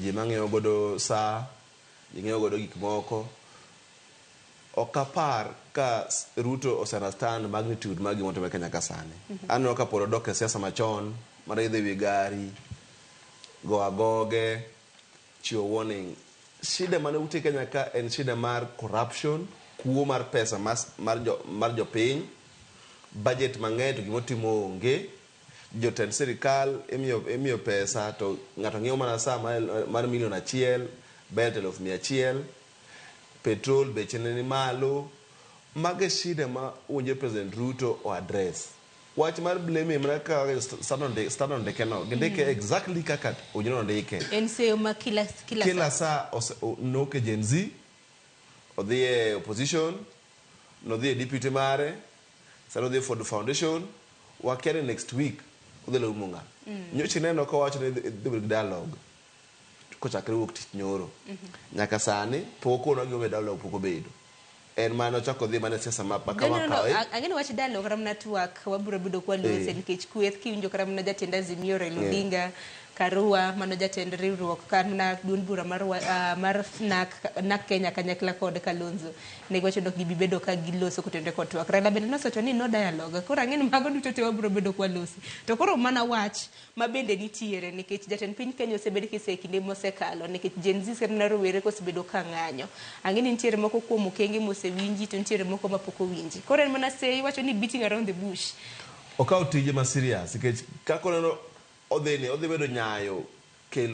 Ji mang'iyo godo saa, ji ng'iyo godo gik moko. Ok apar ka Ruto ose understand magnitude mar gima otimore Kenya ka sani. Aneno ka pod odok e siasa machon mar idho ewi gari, go agoge, chiwo warning. Shida mane ute Kenya ka en shida mar corruption, kuo mar pesa mas, mar, jo, mar jopiny, budget mang'eny to gimotimo onge. Jotend sirikal imiyo pesa to ng'ato ng'iewo mana saa mar milion 1, belt 100,000, petrol beche ne ni malo. Mago e shida ma owinjore President Ruto o address. Wach mar blaming mana kaka Standard ondike no, gindike exactly kaka owinjore ondike. En seyo ma kila Kila saa noke Gen Z, odhi e opposition, nodhi e deputy mare, sani odhi e Ford Foundation, wakia ni next week odhi laumo ng'a. Nyocha ineno kowacho ni dhi bedo gi dialogue kochakre wuok tich nyoro. Nyaka sani pok okonwa gimomiyo dialogue pok obedo. En mana ochako dhi mana e siasa ma kama No, kawe. Ang'e ni wach dialogue kata mana twak wabiro bedo kwalose nikech kweth kiwinjo kata mana jatend Azimio Raila Odinga, Karua mano jatend riwruok kata mana duond bura mar NARC Kenya kanyakla kod Kalonzo ne giwacho ni ok gibi bedo ka giloso kotenore kod twak. Raila bende nosewacho ni no dialogue. Koro ang'e ni mago duto te wabiro bedo kwalosi. To koro mana wach ma bende nitiere nikech jatend piny Kenya osebed kise e kinde mosekalo nikech Gen Z kata mana rowere kosebedo ka ng'anyo. Ang'e ni nitiere moko kuom okenge mosewinji to nitiere moko mapok owinji. Koro en mana seyi iwacho ni beating around the bush. Okawo tije ma serious nikech kaka oneno odhi ni odhi bedo nyayo.